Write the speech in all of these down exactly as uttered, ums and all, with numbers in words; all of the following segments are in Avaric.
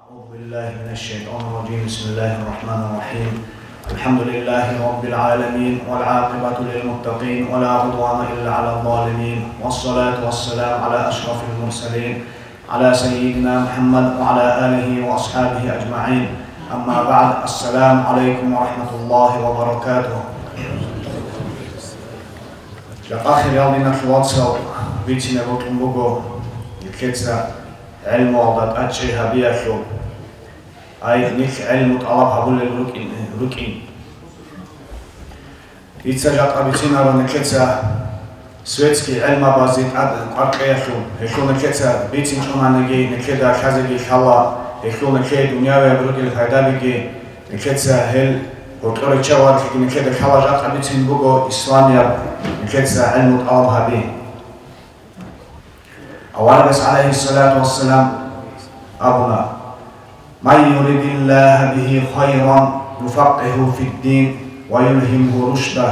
أعوذ بالله من الشيطان الرجيم. بسم الله الرحمن الرحيم. الحمد لله رب العالمين، والعاقبة للمتقين، ولا عدوان إلا على الظالمين، والصلاة والسلام على أشرف المرسلين، على سيدنا محمد وعلى آله وأصحابه أجمعين. أما بعد، السلام عليكم ورحمة الله وبركاته. Жакъа, хириял диналъул вацал, бицине бокьун буго нилъеца гӀелмуялда тӀадчӀей гьабиялъул, ай, нилъ гӀелму тӀалаб гьабулел рукӀин, рукӀин. Дица жакъа бицинаро нилъеца светский гӀелмабазе тӀад къваркьеялъул, гьелъул нилъеца бицинчӀонаниги, нилъеда лъазеги лъала, гьелъул нилъее дуниявияб ругел пайдабиги, нилъеца гьел гьоркьор риччаваралъиги нилъеда лъала. Жакъа бицин буго исламияб нилъеца гӀелму тӀалаб гьаби. Аварагас, гӀалайгьиссалату вассалам, абуна: «Ман юридиллагьу бигьи хайран юфаккигьгьу фиддин ва юлгьимгьу рушда».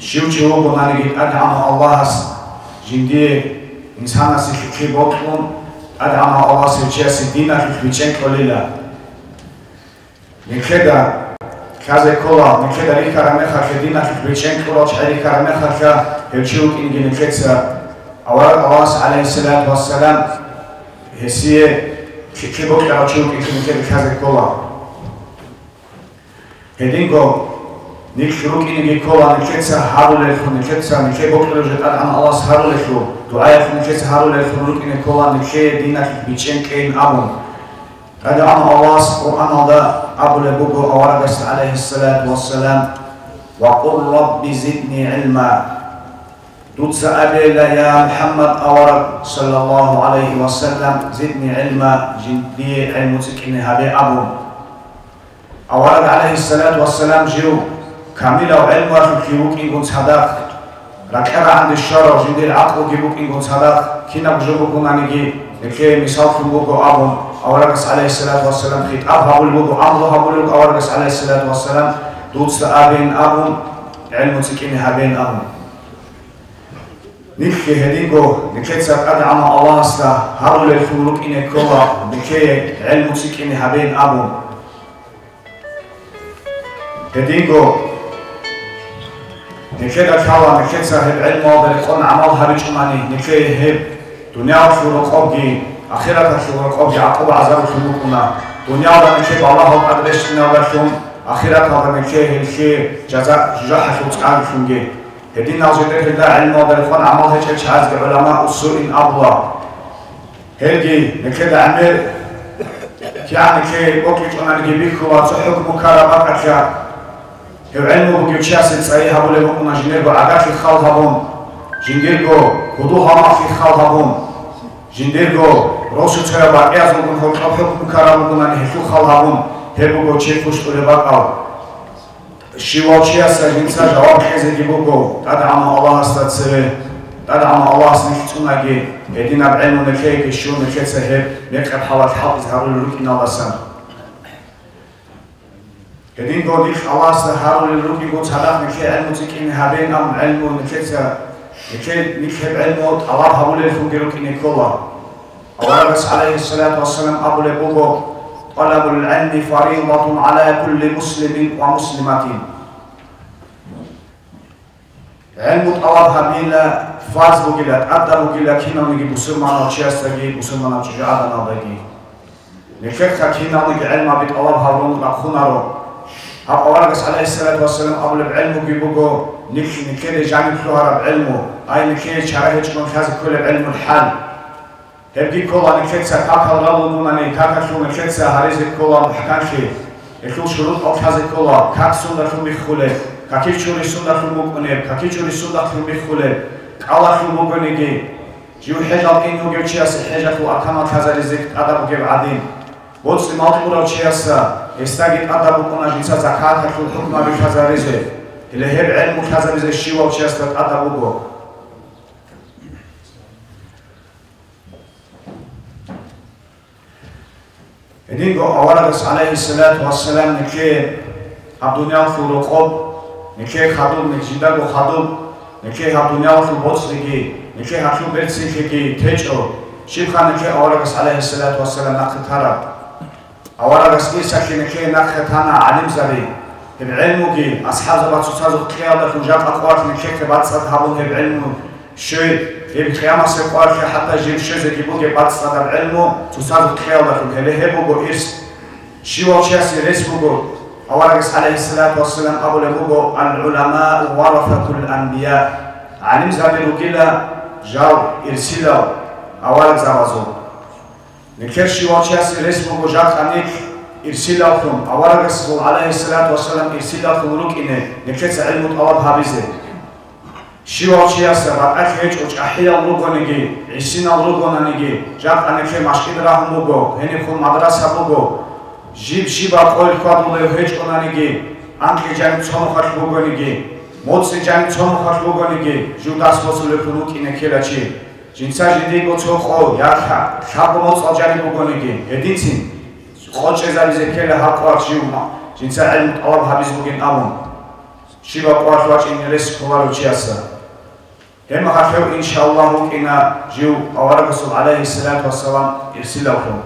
Щив чи вугонаниги ТӀадегӀанав Аллагьас жиндие, инсанасе лъикӀлъи бокьун, ТӀадегӀанав Аллагьас гьев чиясе диналъулъ бичӀчӀен кьолила. Нилъеда лъазе ккола, нилъеда рихьараб мехалъ, диналъулъ бичӀчӀен кьурал чагӀи рихьараб мехалъ, гьев чи вукӀинги нилъеца, авараг Аллагьас, гӀалайгьиссалату вассалам, гьесие лъикӀлъи бокьарав чи вукӀинги нилъеда лъазе ккола. Гьединго нилъ рукӀинеги ккола нилъеца гьарулеллъун, нилъеца нилъее бокьулеб жо ТӀадегӀан Аллагьас гьарулеллъун, дугӀаялъ нилъеца гьарулеллъун рукӀине ккола нилъее диналъ бичӀчӀен кьейин абун. ТӀадегӀан Аллагьас Къуръаналда абулеб буго аварагасда, гӀалайгьиссалату вассалам: «Ва къул рабби зидни гӀилма». Дуца абейила, я МухӀаммад авараг, саллаллагьу гӀалайгьи ва саллам, зидни гӀилма, жиндие гӀелму цӀикӀкӀине гьабе абун. Авараг, гӀалайгьиссалату вассалам, жив камилав гӀелмуялъулъ вукӀингун цадахъ, ракьа рагӀанде щварав жиндир гӀакълуги букӀингун цадахъ, кинаб жо бугонаниги, нилъее мисаллъун буго абун, аварагас, гӀалайгьиссалату вассалам, хитӀаб гьабулеб буго, амру гьабулеб буго аварагас, гӀалайгьиссалату вассалам: «Дуца абейин», – абун, «гӀелму цӀикӀкӀине гьабейин», – абун. Нилъги гьединго, нилъеца ТӀадегӀанав Аллагьасда гьарулеллъун рукӀине ккола, нилъее гӀелму цӀикӀкӀине гьабейин абун. Гьединго, нилъеда лъала, нилъеца гьеб гӀелмуялда рекъон гӀамал гьабичӀунани, нилъее гьеб дуниялалъул рокъобги, ахираталъул рокъобги гӀакъуба-гӀазабулъун букӀуна. Дуниялда нилъее балагьал тӀад рещтӀиналдалъун, ахираталда нилъее гьелъие жаза-, жужахӀалъул цӀарулъунги. Гьединал жидер гьелда гӀелмуялда рекъон гӀамал гьечӀел чагӀазги гӀуламаъ усуин абула. Гьелги нилъеда гӀемер кигӀан нилъее бокьичӀонариги бихьула цо хӀукму ккараб бакӀалъа. Гьев гӀелму бугев чиясе цӀайи гьабулеб букӀуна жиндирго гӀадатлъи хал гьабун, жиндирго гьудул-гьалмагълъи хал гьабун, жиндирго росуцояб бакӀиязулгун гьоркьоб хӀукму ккараб бугунани гьелъул хал гьабун, гьеб буго чи хъущтӀулеб бакӀал. Щивав чиясда жинца жаваб кьезеги буго ТӀадегӀанав Аллагьасда цеве. ТӀадегӀанав Аллагьас нилъ цӀунаги, гьединаб гӀелму нилъееги щун, нилъеца гьеб мекъаб хӀалалъ хӀалтӀизе гьарулел рукӀиналдасан. Гьединго нилъ Аллагьасда гьарулел рукӀингун цадахъ нилъее гӀелму цӀикӀкӀине гьабейин абун, гӀелму нилъеца, нилъе-, нилъ гьеб гӀелму тӀалаб гьабулеллъунги рукӀине ккола. Аварагас, гӀалайгьиссалату вассалам, абулеб буго: «ТӀалабул гӀилми фаридатун гӀала кулли муслимин ва муслиматин». ГӀилму тӀалаб гьабила фарз бугила, тӀадаб бугила кинавниги бусурманав чиясдаги, бусурманав чӀужугӀаданалдаги. Нилъеца киналниги гӀилмаби тӀалаб гьабун рахъунаро. Гьаб аварагас, гӀалайгьиссалату вассалам, абулеб гӀилмуги буго, нилъ-, нилъеде жаниб лъугьараб гӀилму, ай нилъее чара гьечӀого лъазе кколеб гӀилмул хӀал. Гьебги ккола нилъеца какал рал ругунани, какалъул нилъеца гьаризе ккола мухӀканлъи. Гьелъул шурутӀал лъазе ккола, как сундалъун биххулеб, какил чури сундалъун букӀунеб, какил чури сундалъун биххулеб, кӀалалъул бугониги, жив хӀежал ин вугев чиясе хӀежалъул арканал лъазаризе тӀадаб бугеб гӀадин, боцӀи-мал кьурав чиясда, гьесдаги тӀадаб букӀуна жинца закаталъул хӀукмаби лъазаризе, гьеле гьеб гӀелму лъазаризе щивав чиясда тӀадаб буго. Гьединго аварагас, гӀалайгьиссалату вассалам, нилъее гьаб дуниялалъул рокъоб, нилъее хадуб, нилъ-, жиндаго хадуб, нилъее гьаб дуниялалъул боцӀлъиги, нилъее гьалъул берцинлъиги течӀо. Щибха нилъее аварагас, гӀалайгьиссалату вассалам, нахъе тараб? Аварагас ирсалъе нилъее нахъе тана гӀалимзаби. Гьеб гӀелмуги асхӀабзабаз цоцазухъ кьеялдалъун жакъа къоялъ нилъехъе бацӀцӀад гьабун гьеб гӀелму щвей, гьеб къиямасеб къоялъе хӀатта жиб щвезеги бугеб бацӀцӀадаб гӀелму цоцазухъ кьеялдалъун. Гьеле гьеб буго ирс. Щивав чиясе рес буго, аварагас, гӀалайгьиссалату вассалам, абулеб буго: «Ал-гӀуламау варафатул анбия». ГӀалимзаби ругила жал ирсилал аварагзабазул. Нилъер щивав чиясе рес буго жакъа нилъ ирсилаллъун, аварагасул, гӀалайгьиссалату вассалам, ирсилаллъун рукӀине, нилъеца гӀилму тӀалаб гьабизе. Щивав чиясда батӀалъи гьечӀо, чӀахӀиял ругониги, гӀисинал ругонаниги, жакъа нилъер машгид рагьун буго, гьениб хун мадраса буго, жиб щибаб къойил хьвадулев гьечӀонаниги, анкьи жаниб цо нухалъ бугониги, моцӀи жаниб цо нухалъ бугониги, жив дарс босулевлъун вукӀине ккела чи. Жинца жиндиего цо къо я лъа-, лъабго моцӀал жаниб бугониги, гьединцин къо чӀезабизе ккела гьаб къоялъ жив ма-, жинца гӀелму тӀалаб гьабизе бугин абун. Щибаб къоялъ вачӀине рес кколарев чиясда. Гьеб мехалъ гьев, иншааллагь, вукӀина жив аварагасул, гӀалайгьиссалату вассалам, ирсилавлъун.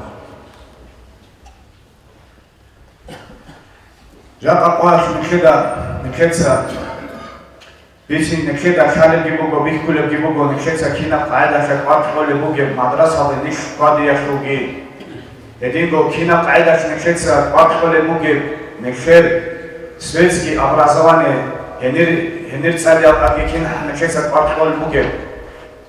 Жакъа къоялъ нилъеда, нилъеца бицин, нилъеда лъалебги буго, бихьулебги буго, нилъеца кинаб къагӀидалъа кӀвар кьолеб бугеб мадрасалде нилъ хьвадиялъулги. Гьединго кинаб къагӀидалъ нилъеца кӀвар кьолеб бугеб, нилъер светский образование, гьенир, гьенир цӀалиялдалъги кинаб нилъеца кӀвар кьолеб бугеб.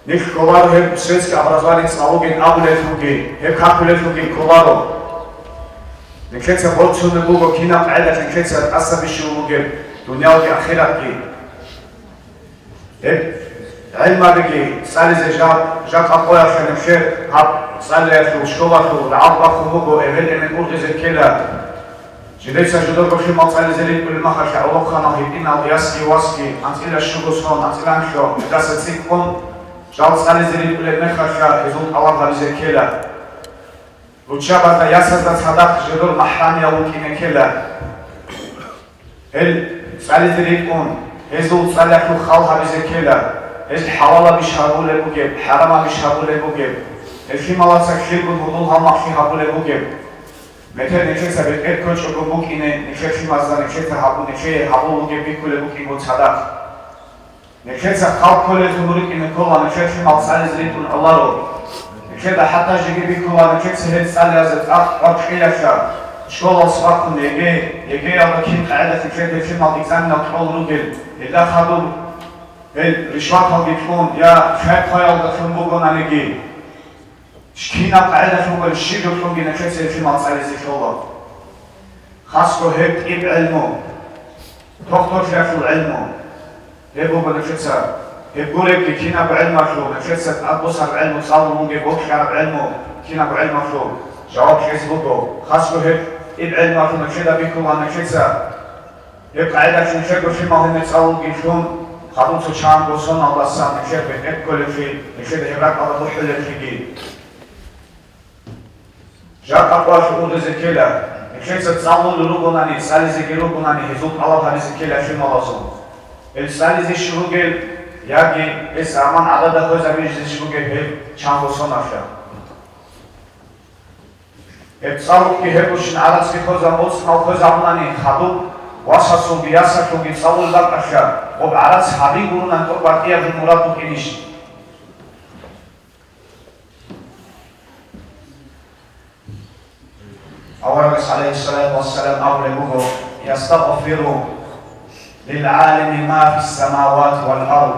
Нилъ кколаро гьеб светский образование цӀалугин абулелъулги, гьеб какулелъулги кколаро. Нилъеца борцунеб буго кинаб къагӀидалъ нилъеца тӀаса бищун бугеб дуниялги ахиратги. Гьеб гӀелмабиги цӀализе жал, жакъа къоялъа нилъер гьаб цӀалиялъул, школалъул рагӀал бахун буго, эбел-эмен ургъизе ккела. Жидеца жидерго лъимал цӀализе ритӀулеб мехалъ гӀолохъанал гьитӀинал ясги васги, анцӀила щуго сон, анцӀила анлъго, гьелдаса цӀикӀкӀун, жал цӀализе ритӀулеб мехалъ гьезул тӀалаб гьабизе ккела. Руччабазда ясазда цадахъ жидер махӀрамиял вукӀине ккела. Гьел цӀализе ритӀун, гьезул цӀалиялъул хал гьабизе ккела, гьез хӀалалабищ гьабулеб бугеб, хӀарамабищ гьабулеб бугеб, гьел лъималаца лъилгун гьудул-гьалмагълъи гьабулеб бугеб. Метер нилъеца бетӀер ккечӀого букӀине, нилъер лъимазда нилъеца гьабу-, нилъее гьабул бугеб бихьулеб букӀингун цадахъ. Нилъеца хал кколеллъун рукӀине ккола, нилъер лъимал цӀализе ритӀун гӀоларо. Нилъеда хӀатта жеги бихьула, нилъеца гьел цӀалиялъе тӀад къваркьилалъа, школалъ бахъун ЕГЭ, ЕГЭялда кин къагӀидалъ нилъер гьел лъимал экзаменал кьол ругел, гьелда хадуб гьел ришваталги кьун я хай-хъваялда кьун бугонаниги. Кинаб къагӀидалъ бугеб щиб гьоркьобги нилъеца гьел лъимал цӀализе ккола. Хасго гьеб тӀиб гӀелму, дохтурлъиялъул гӀелму. Гьеб буго нилъеца, гьеб гуребги кинабго гӀелмалъул, нилъеца тӀадбосараб гӀелму цӀалун вугеб, бокьараб гӀелму кинабго гӀелмалъул жаваб кьезе буго. Хасго гьеб тӀиб гӀелмалъул нилъеда бихьула, нилъеца гьеб къагӀидалъ нилъерго лъимал гьенир цӀалулгилъун, хадуб цо чанго соналдасан нилъер бетӀер кколеблъи, нилъеда гьеб ракӀалда бухӀулеблъиги. Жакъа къоялъ ургъизе ккела, нилъеца цӀалулел ругонани, цӀализеги ругонани, гьезул тӀалаб гьабизе ккела лъималазул. Гьел цӀализе щиб бугеб, яги гьес аман гӀадада хвезабизе щиб бугеб гьеб чанго соналъа. Гьеб цӀалулги гьеб гущин гӀарацги хвезаб-, моцӀ-мал хвезабунани, хадуб васасулги ясалъулги цӀалулеб бакӀалъа, гъоб гӀарац гьабин гурони тӀокӀаб батӀияб мурад букӀинищ? Аварагас, гӀалайгьиссалату вассалам, абулеб буго: «Ястагъфиру лил-гӀалими ма фис-самавати вал-ард».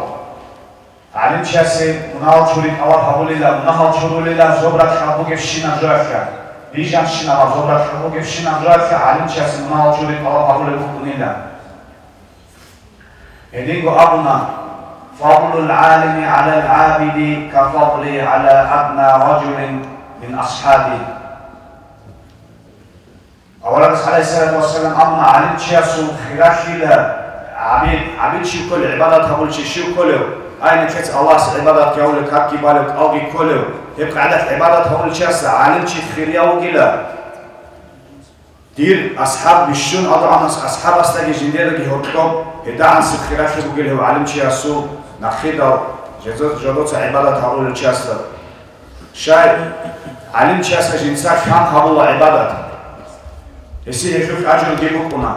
ГӀалимчиясе мунагьал чури тӀалаб гьабулила, мунагьал чурулила зоб-ракьалда бугебщинаб жоялъа, бижанщинаб зоб-ракьалда бугебщинаб жоялъа гӀалимчиясе мунагьал чури тӀалаб гьабулеб букӀунила. Гьединго абуна: «Фадлул гӀалими гӀалал гӀабиди ка фадли гӀала адна ражулин мин асхӀаби». Аварагас, гӀалайгьиссалату вассалам, абуна: «ГӀалимчиясул хиралъила гӀабид, гӀабид щив кколев, гӀибадат гьабулев чи щив кколев, ай, нилъеца Аллагьасе гӀибадат гьавулев, какги балев, кӀалги кколев, гьеб къагӀидалъ гӀибадат гьавулев чиясда гӀалимчи хирияв вугила». Дир асхӀаб бищун гьадугӀанас асхӀабасдаги жиндиедаги гьоркьоб гьедагӀанси хиралъи бугел гьев гӀалимчиясул нахъидал жеза-, жодоца гӀибадат гьабулел чиясда. Щай, гӀалимчиясда жинца лъан гьабула гӀибадат. Гьесие гьелъулъ ажруги букӀуна.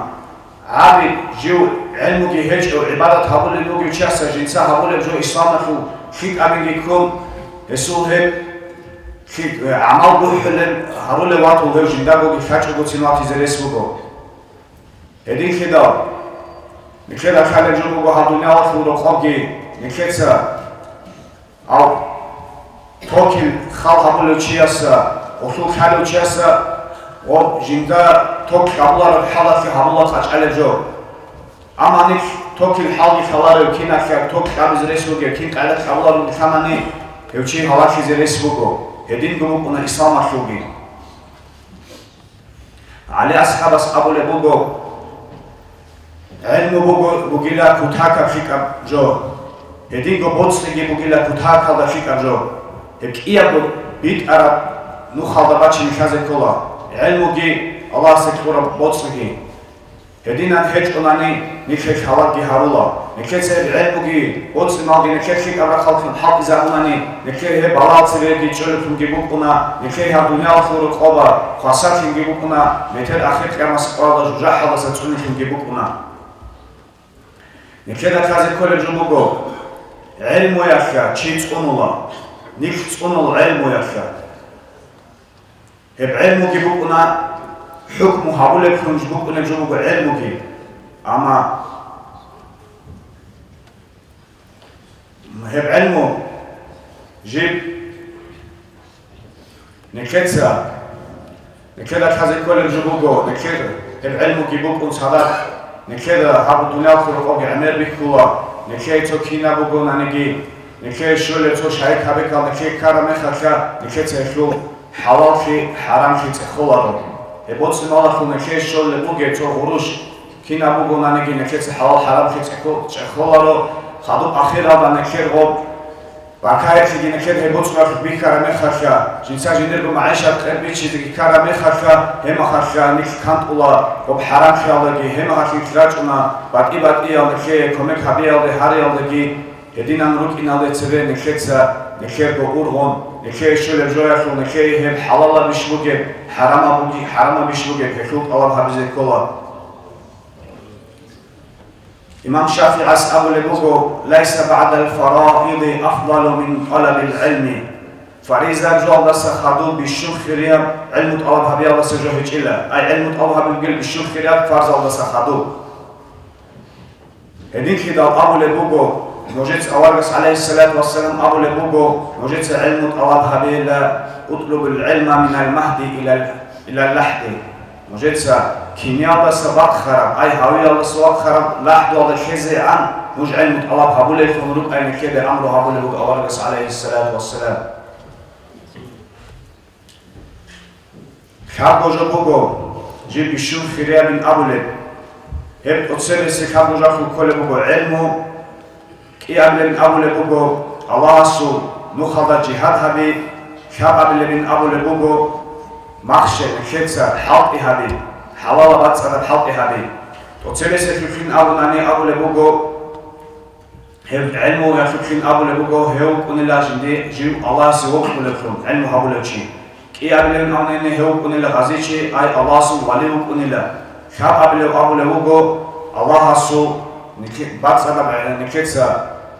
ГӀабид, жив гӀелмуги гьечӀев, гӀибадат гьабулеб бугев чиясда жинца гьабулеб жо исламалъул лъикӀабиги ккун, гьесул гьеб лъикӀ-, гӀамал бухӀулеб гьарулев ватул гьев жиндагоги лъачӀогоцин ватизе рес буго. Гьединлъидал, нилъеда лъалеб жо буго гьаб дуниялалъул рокъобги, нилъеца гьав токил хал гьабулев чиясда, гъолъул лъалев чиясда гъоб жинда ток гьабулареб хӀалалъе гьабула къачӀалеб жо. Амма нилъ токил хӀалги лъаларев, киналъ ток гьабизе рес бугев, кин къайда гьабуларев лъанани, гьев чи гьалаклъизе рес буго, гьединго букӀуна исламалъулги. ГӀали асхӀабас абулеб буго: «ГӀелму буго, бугила кутакаб лъикӀаб жо, гьединго боцӀиги бугила кутакалда лъикӀаб жо». Гьеб кӀиябго битӀараб нухалда бачине лъазе ккола, гӀелмуги Аллагьасде кьураб боцӀиги. Гьединан гьечӀонани, нилъелъ гьалагги гьарула. Нилъеца гьеб гӀелмуги, боцӀи-малги нилъер лъикӀаб рахъалъун хӀалтӀизабунани, нилъее гьеб балагьал цебеги чӀолеблъунги букӀуна, нилъее гьаб дуниялалъул рокъоба хвасарлъинги букӀуна, метер ахир къиямасеб къоялда жужахӀалдаса цӀунелъунги букӀуна. Нилъеда лъазе кколеб жо буго: гӀелмуялъ чи цӀунула, нилъ цӀунула гӀелмуялъ. Гьеб гӀелмуги букӀуна, хӀукму гьабулеблъун букӀунеб жо буго гӀелмуги. Амма гьеб гӀелму жиб нилъеца, нилъеда лъазе кколеб жо буго, нилъер гьеб гӀелмуги букӀун цадахъ, нилъеда гьаб дуниялалъул рокъобги гӀемер бихьула, нилъее цо кинаб бугонаниги, нилъее щолеб цо шагьи кабекал нилъее ккараб мехалъа, нилъеца гьелъул хӀалаллъи, хӀарамлъи цӀехоларо. Гьеб боцӀи-малалъул нилъее щолеб бугеб цо гъурущ кинаб бугонаниги, нилъеца хӀалал-хӀарамлъи цӀехо-, цӀехоларо, хадуб ахиралда нилъер гъоб бакаялъеги нилъер гьеб боцӀиялъ бихьараб мехалъа, жинца жиндирго магӀишат къербичизеги ккараб мехалъа, гьеб мехалъа нилъ кантӀула гъоб хӀарамлъиялдаги, гьеб мехалъ нилъ рачӀуна батӀи-батӀиял нилъее кумек гьабиялде, гьариялдаги. Гьединан рукӀиналде цебе нилъеца нилъерго ургъун, нилъее щолеб жоялъул нилъее гьеб хӀалалабищ бугеб, хӀарамаб буги-, хӀарамабищ бугеб, гьелъул тӀалаб гьабизе ккола. Имам ШафигӀас абулеб буго: «Лайса баъдал фараиди афдалу мин тӀалабил гӀилми». Фаризаяб жоялдаса хадуб бищун хирияб гӀилму тӀалаб гьабиялдаса жо гьечӀила. Ай гӀилму тӀалаб гьабиялъул бищун хирияб фарзалдаса хадуб. Гьединлъидал абулеб буго, нужеца аварагас, гӀалайгьиссалату вассалам, абулеб буго, нужеца гӀилму тӀалаб гьабейила, «Утлубул гӀилма минал магьди илал, илал лахӀди». Нужеца киниялдаса бахъараб, ай гьавиялдаса вахъараб лахӀдуялда лъезегӀан нуж гӀилму тӀалаб гьабулеллъун рукӀайин нилъеда амру гьабулеб буго аварагас, гӀалайгьиссалату вассалам. Лъабго жо буго, жиб бищун хириябин абулеб. Гьеб тӀоцебесеб лъабго жоялъул кколеб буго гӀелму, кӀиабилебин абулеб буго Аллагьасул нухалда жигьад гьаби, лъабабилебин абулеб буго махщел нилъеца хӀалтӀи гьаби, хӀалалаб бацӀцӀадаб хӀалтӀи гьаби. ТӀоцебесеблъулъин абунани абулеб буго, гьеб гӀелмуялъулъин абулеб буго, гьев вукӀунила жинди жив Аллагьасе вокьулевлъун гӀелму гьабулев чи. КӀиабилебин абунани гьев вукӀунила гъазичи, ай Аллагьасул вали вукӀунила. Лъабабилев абулев вуго, Аллагьасул нилъе-, бацӀцӀадаб нилъеца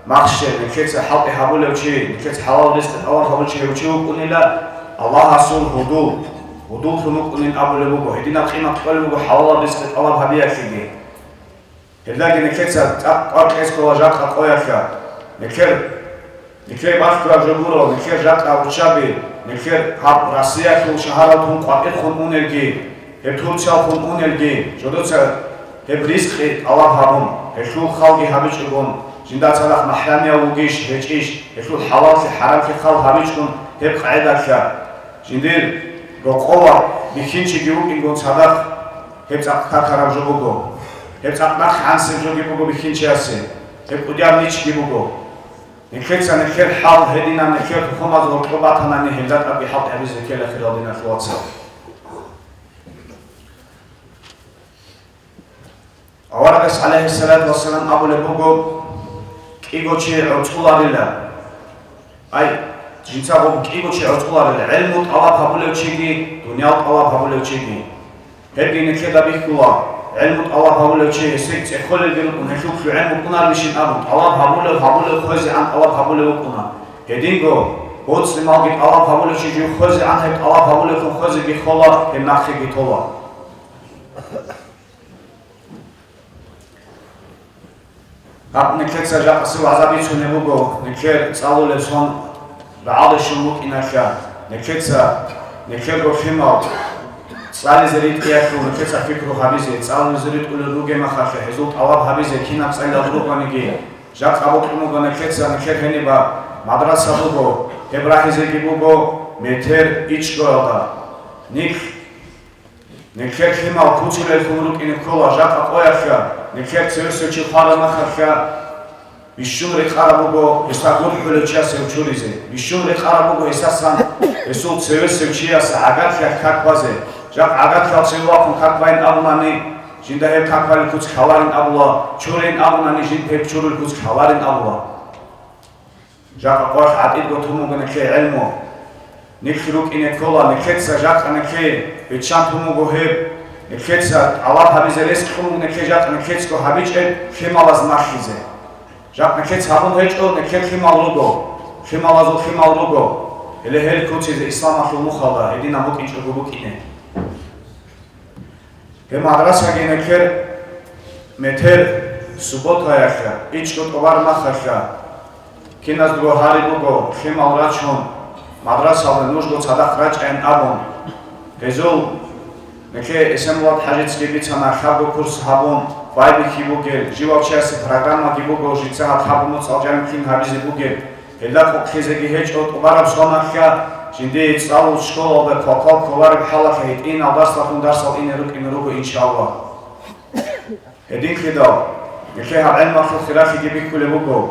махщел, нилъеца хӀалтӀи гьабулев чи, нилъеца хӀалал ризкъи тӀалаб гьабулев чи гьев чи вукӀунила, Аллагьасул гьудул, гьудуллъун вукӀунин абулеб буго, гьединаб къимат кьолеб буго хӀалалаб ризкъи тӀалаб гьабиялъеги. Гьелдаги нилъеца цӀакъ къвакӀ кьезе жакъа къоялъа. Нилъер, нилъее балъгураб жо гуро, нилъер жакъа руччаби, нилъер гьаб Россиялъул шагьаралдехун къватӀирехун унелги, гьеб Турциялдехун унелги, жодоца гьеб ризкъи тӀалаб гьабун, гьелъул халги гьабичӀогун, жинда цадахъ махӀрамияв вугищ, гьечӀищ, гьелъул хӀалаллъи, хӀарамлъи хал гьабичӀун, гьеб къагӀидалъа. Жиндир рокъоваб бихьинчиги вукӀингун цадахъ гьеб цӀакъ какараб жо буго. Гьеб цӀакъ нахъ гӀансеб жоги буго бихьинчиясе, гьеб кӀудияб ничги буго. Нилъеца нилъер хӀал гьединаб нилъер тухумаз гьоркьоб батанани гьелда тӀадги хӀалтӀи гьабизе ккела, хирал диналъул вацал. Аварагас, гӀалайгьиссалату вассалам, абулеб буго: «КӀиго чи гӀорцӀуларила». Ай, Жинцаго кӀиго чи гӀуцӀуларел, гӀелму тӀалаб гьабулев чиги, дуниял тӀалаб гьабулев чиги. Гьебги нилъеда бихьула, гӀелму тӀалаб гьабулев чи гьесие цӀехолелги рукӀун, гьелъулъ гӀелму букӀунарищин абун, тӀалаб гьабулев, гьабулев, хвезегӀан тӀалаб гьабулев вукӀуна. Гьединго, боцӀи-малги тӀалаб гьабулев чи жив хвезегӀан гьеб тӀалаб гьабулевлъун хвезеги хола, гьеб нахъеги тола. Гьаб нилъеца жакъасеб вагӀза бицунеб буго, нилъер цӀалулеб сон рагӀалде щун букӀиналъа, нилъеца, нилъерго лъимал цӀализе ритӀиялъул нилъеца пикру гьабизе, цӀалулел ритӀулел ругеб мехалъа, гьезул тӀалаб гьабизе, кинаб цӀалиялда рукӀаниги, жакъа бокьун буго нилъеца, нилъер гьениба мадраса буго, гьеб рагьизеги буго метер ичӀгоялда. Нилъ Нилъер лъимал куцулеллъун рукӀине ккола жакъа къоялъа, нилъер цевесев чи хвараб мехалъа, бищун рекъараб буго гьесда гурхӀулев чиясе гьев чуризе, бищун рекъараб буго гьесасан гьесул цевесев чиясе гӀагарлъиялъ как базе. Жакъа гӀагарлъиялъ цеве вахъун как байин абунани, жинда гьеб как балеб куц ккаларин абула, чурейин абунани, жинда гьеб чурулеб куц ккаларин абула. Жакъа къоялъ гӀатӀидго тун буго нилъее гӀелму. Нилъ рукӀине ккола, нилъеца жакъа нилъее биччан тун буго гьеб. Нилъеца тӀалаб гьабизе рес кьун буго нилъее жакъа нилъецаго гьабичӀеб лъималаз малъизе. Жакъа нилъеца гьабун гьечӀо, нилъер лъимал руго, лъималазул лъимал руго. Гьеле гьел куцизе исламалъул мухьалда гьединаб букӀинчӀого букӀине. Гьеб мадрасаги нилъер метер субботаялъа, ичӀго тӀубараб мехалъа, киназдаго гьари буго лъимал рачун, мадрасалде нужго цадахъ рачӀайин абун. Гьезул нилъее Эсенбулат ХӀажицаги бицана, лъабго курс гьабун, байбихьи бугел, живав чиясе программаги буго, жица гьаб лъабго моцӀал жаниб кин гьабизе бугел. Гьелда къокълъизеги гьечӀо, тӀубараб соналъа жиндие цӀалул школалда квалквал кколареб хӀалалъа гьитӀинал дарсалъун дарсал ине рукӀине руго, иншаллагь. Гьединлъидал, нилъее гьаб гӀелмалъул хиралъиги бихьулеб буго.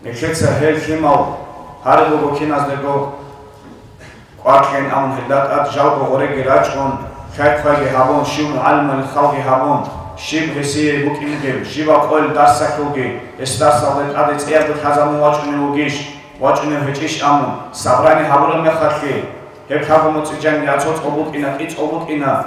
Нилъеца гьел лъимал гьари буго киназдаго кӀвар кьейин абун гьелда тӀад жалго гъореги рачӀун, хай-хъвайги гьабун, щив мугӀалималил халги гьабун, щиб гьесие букӀин бугеб, щибаб къоялъ дарсалъулги, гьес дарсалде тӀаде цӀиябго лъазабун вачӀунев вугищ, вачӀунев гьечӀищ абун, собрание гьабураб мехалъги, гьеб лъабго моцӀи жаниб я цо цӀоб букӀина, кӀи цӀоб букӀина,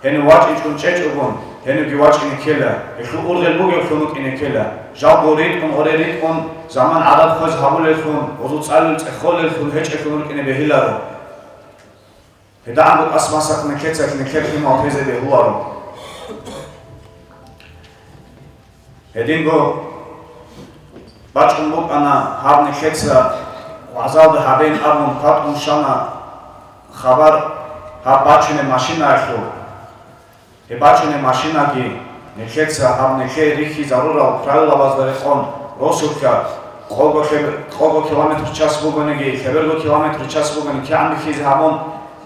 гьенив вачӀинчӀун чӀечӀогун, гьенивги вачӀине ккела, гьелъул ургъел бугевлъун вукӀине ккела, жалго ритӀун, гъоре ритӀун, заман гӀадаб хвез гьабулеллъун, гъозул цӀалул цӀехолеллъун, гьечӀеллъун рукӀине бегьиларо. ГьедагӀанго тӀасмасахъ нилъеца нилъер лъимал тезе бегьуларо. Гьединго бачӀун букӀана гьаб нилъеца вагӀзалда гьабейин абун, хъватӀун щвана хабар гьаб бачунеб машинаялъул. Гьеб бачунеб машинаги нилъеца гьаб нилъее рихьизарурал правилабазда рекъон росулъа, къого лъеб-, къого километр час бугониги, лъеберго километр час бугони кигӀан бихьизе гьабун,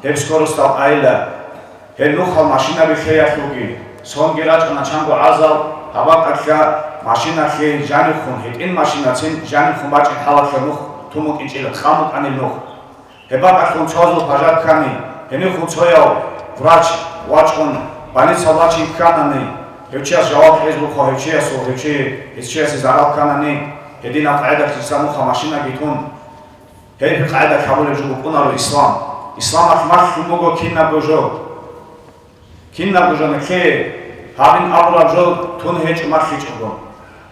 гьеб скоростал айила. Гьеб нухал машинаби лъеялъулги, сонги рачӀана чанго гӀазал, гьаб бакӀалъа машиналъе жанибхун, гьитӀин машинацин жанибхун бачӀин хӀалалъа нух тун букӀинчӀила, къан букӀанил нух. Гьеб бакӀалъун цоязул пажар ккани, гьенивхун цояв врач вачӀун, больницал вачин кканани, гьев чияс жаваб кьезе бухъа гьев чиясул, гьев чи-, гьев чиясе зарал кканани, гьединаб къагӀидалъ жиса нуха машинаги тун, гьеб къагӀидалъ гьабулеб жо букӀунаро ислам. Исламалъ малъун буго кинабго жо. Кинабго жо нилъее гьабин абураб жо тун гьечӀо малъичӀого.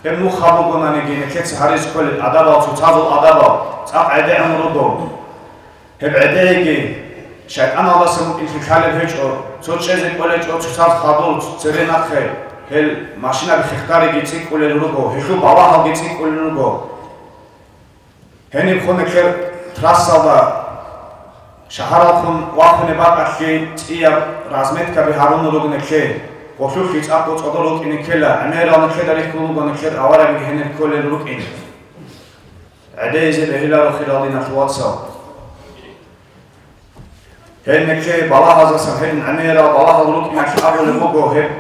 Гьеб нух гьабугонаниги, нилъеца гьаризе кколел адабал, цоцазул адабал цӀакъ гӀедегӀун руго. Гьеб гӀедегӀиги шайтӀаналдаса букӀинлъи лъалеб гьечӀо, цо чӀезе кӀолечӀо цоцаз хадур цере нахъе, гьел машинаби хехдариги цӀикӀкӀулел руго, гьелъул балагьалги цӀикӀкӀулел руго. Гьениб хун нилъер трассалда шагьаралхун вахунеб бакӀалъе цӀияб разметкаби гьарун руго нилъее, гъолъулъги цӀакъго цӀодор рукӀине ккела, гӀемерал нилъеда рихьун руго нилъер авариябиги гьенир кколел рукӀин. ГӀедегӀизе бегьиларо, хирал диналъул вацал. Гьел нилъее балагьаздасан гьедин гӀемерал балагьал рукӀиналъ абулеб буго гьеб.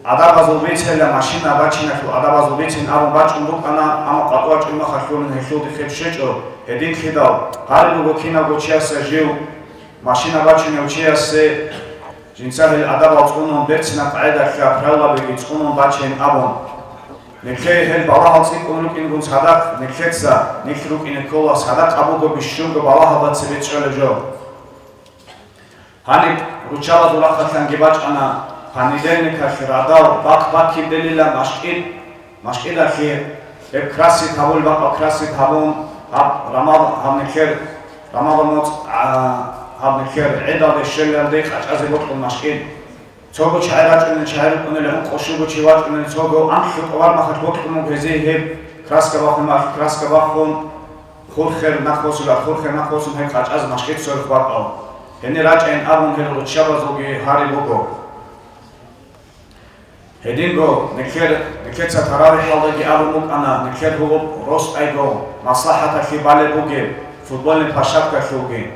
Адабазул бицейилан машина бачиналъул, адабазул бицин абун бачӀун букӀана, амма къватӀ вачӀун махалъулин гьелъулги хеб щвечӀо, гьединлъидал гьариб буго кинавго чиясда жив машина бачунев чиясе жинца гьел адабал цӀунун, берцинаб къагӀидалъа правилабиги цӀунун бачейин абун. Нилъее гьел балагьал цӀикӀкӀун рукӀингун цадахъ, нилъеца, нилъ рукӀине ккола, садакъа буго бищунго балагьалда цебе чӀолеб жо. Гьаниб руччабазул рахъалъанги бачӀана, понедельникалъ радал бакъ баккибелила машкӀид, машкӀидалъе гьеб красить гьабулеб бакӀал красить гьабун, гьаб Рамал-, гьаб нилъер Рамазан моцӀ, а, гьаб нилъер гӀидалде щвелалде къачӀазе бокьун машкӀид. Цого чагӀи рачӀунел чагӀи рукӀунел, ункъо-щуго чи вачӀунел, цого анлъго товар махалъ бокьун буго гьезие гьеб краска бахун, махалъ краска бахун, хурхер нахъбосула, хурхер нахъбосун гьеб къачӀаз машкӀид сверухъ бакӀал. Гьенир рачӀайин абун гьел руччабазулги гьари буго. Гьединго нилъер, нилъеца таравихӀалдаги абун букӀана, нилъер гьугьу ростӀайго маслахӀаталъе балеб бугеб футбольный площадкалъулги.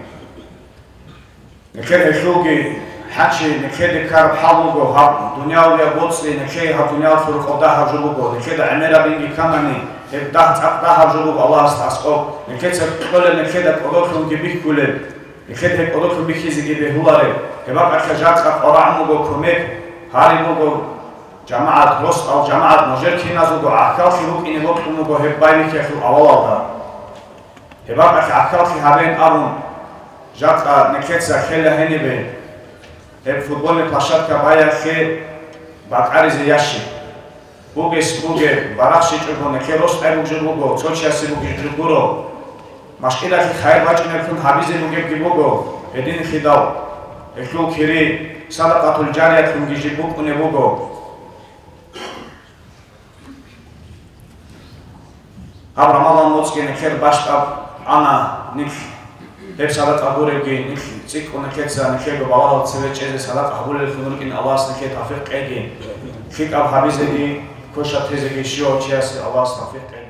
Нилъер гьелъулги хӀанчи нилъеде ккараб хӀал буго, гьаб дуниялалъул боцӀи нилъее гьаб дуниялалъул рокъов дагьаб жо буго, нилъеда гӀемерабинги кканани, гьеб дагь цӀакъ дагьаб жо буго Аллагьасда аскӀоб. Нилъеца кьолеб, нилъеда кӀодолъунги бихьулеб, нилъеда гьеб кӀодолъун бихьизеги бегьулареб, гьеб бакӀалъа жакъа къваригӀун буго кумек, гьари буго, жамагӀат, росдал жамагӀат, нужер киназулго гӀахьаллъи букӀине бокьун буго гьеб байбихьиялъул авалалда. Гьеб бакӀалъ гӀахьаллъи гьабеян абун, жакъа нилъеца лъела гьенибе, гьеб футбольный площадка баялъе бакӀаризе ящик. Бугес бугеб, барахщичӀого, нилъер росдал бугеб жо буго, цо чиясе бугеб жо гуро. МашкӀидалъе хайир бачӀунеблъун гьабизе бугебги буго, гьединлъидал, гьелъул кири, садакъатул жариялъунги жиб букӀунеб буго. Гьаб Рамазан моцӀги нилъер бащдаб ана нилъ. Гьеб садакъа гуребги, нилъ цӀикӀкӀун нилъеца нилъего балагьал цебе чӀезе садакъа гьабулеллъун рукӀин Аллагьас нилъее тавфикъ кьеги. ЛъикӀаб гьабизеги, квешаб тезеги щивав чиясе Аллагьас тавфикъ кьеги.